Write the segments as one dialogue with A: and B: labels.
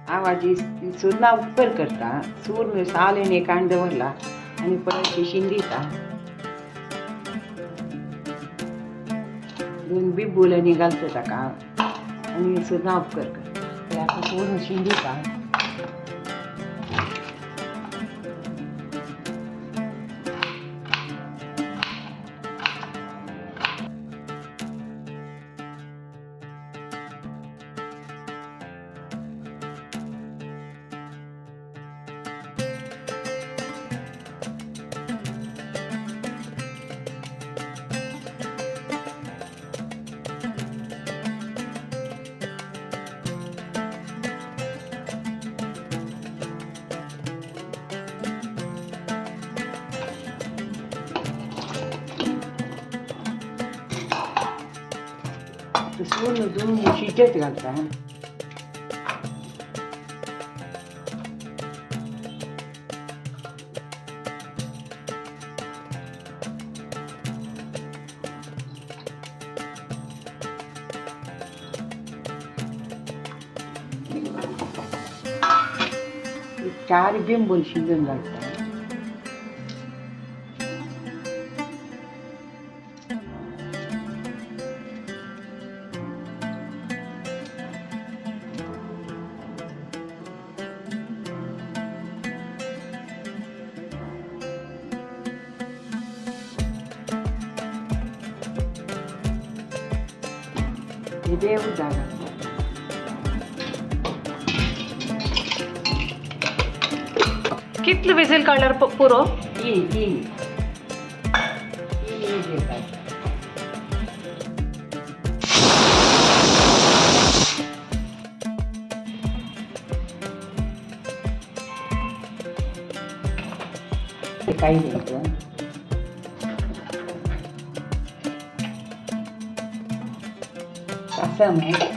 A: हांव हाजी सुरणां उपकर करता. सूर्ण साल काण दवरला आनी परत शिशीन दिता. दोन बिबूल आनी घालता ताका आनी सुरणां उपकर करता. आतां सूर्ण शीन दिता. सूर्ण धुवन शिजत घालता. चार बिंबून शिजून घालता. इदे उदक घालता.
B: कितले विजील काडल्यार पुरो?
A: तीन तीन तीन विजील काडटा. काही नाही. कसम आहे.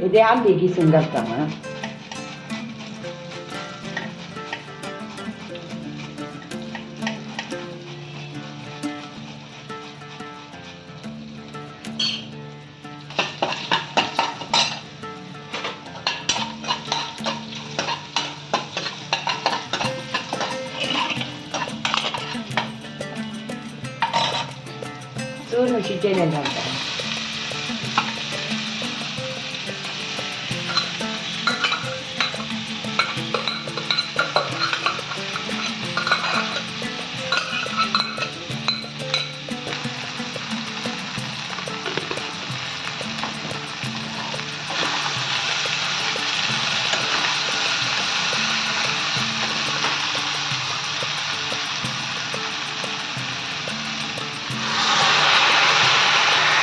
A: इथे आंबे किसून घालता. मग चूर्ण शिजयलें घालता.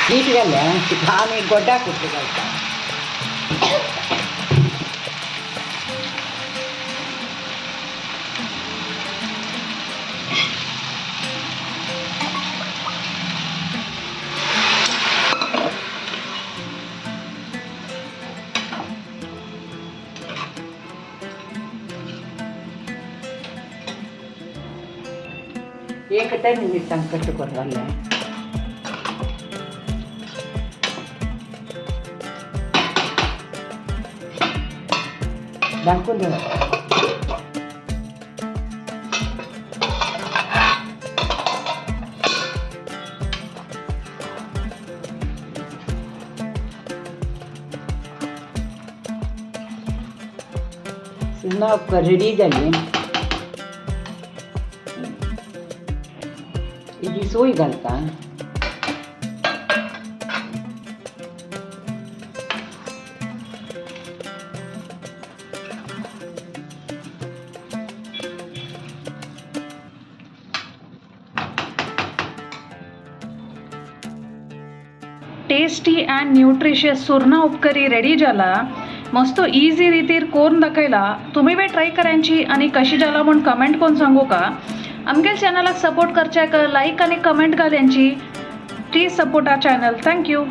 A: मीठ घातलें आनी गोडा कुट्टो घालता. एक तरी मिरसांग कट करून घातलें. धाकून दवरता. सुन्ना उपकर रेडी जाली. हेजी सोय घालता.
B: टेस्टी अँड न्यूट्रिशियस सुरना उपकरी रेडी जाला. मस्त इझी रितीर कोरून दाखयला. तुम्ही बी ट्राय करायची आणि कशी जाला म्हण कमेंट करून सांगू का. आमगे चॅनलाक सपोर्ट करच्या लाईक आणि comment घाल्यांची. Please support our channel. Thank you.